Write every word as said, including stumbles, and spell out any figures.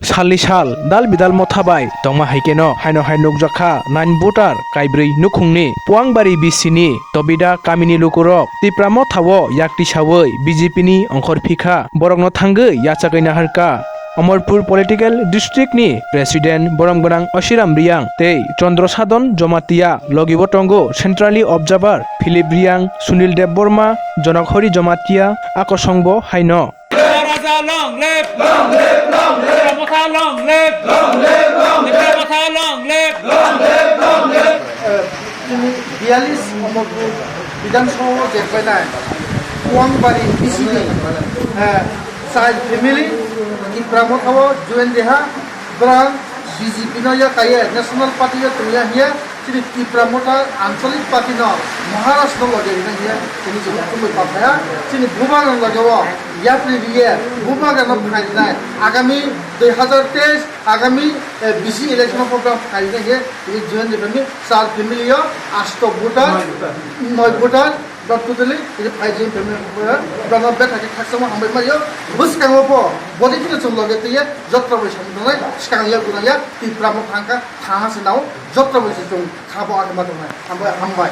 Salni sal dal bidal motha bai tongma hai keno haino hai nukjakha nine voter kaibrwi nukhungni Puangbari B C ni Tobida kamini lukurok Tipra mothao yakti sawi B J P ni ongkhor phikha, borokno thangwi yachagwi naharkha. Amarpur Political District ni President borom gwnang Ashiram Riyang tei Chandra Sadhan Jamatia, logibo tongo Centrally Observer Philip Riyang, Sunil Debbarma, Jonokhori Jamatia, akosongbo haino. Raja long live! Long live, long live! Tipra Motha long live! Long live, long live! Tipra Motha long live! Long live, long live! Chini biyalis Amarpur Bidhan Sabha o jekbainai Puangbari B C ni, eh, child family Tipra Motha o join deha, borang B J P no ya kaiye, National Party o tongya hiya, chini Tipra Motha Anchalik Party no Maharaj no loge rina hiya, chini chini chumui paphaya, chini bubagra loge o yapri riye, bubagra no phai rinai, agami dui hazar teis, agami, eh, B C election o program phai rinai hiya, chini join deha ni child family o asto voter, noi voter, Dot totally, ini five G payment, eh, borokno bethak khe khakchangma hambai maiyo. Bwskango bo, body phino chwng loge twiya, jotra bai samung tangnai, swkang ya gwnang ya, Tipra mo thangkha, thangha se nao, jotra bai se chwng khabo agama tongnai. Hambai, hambai.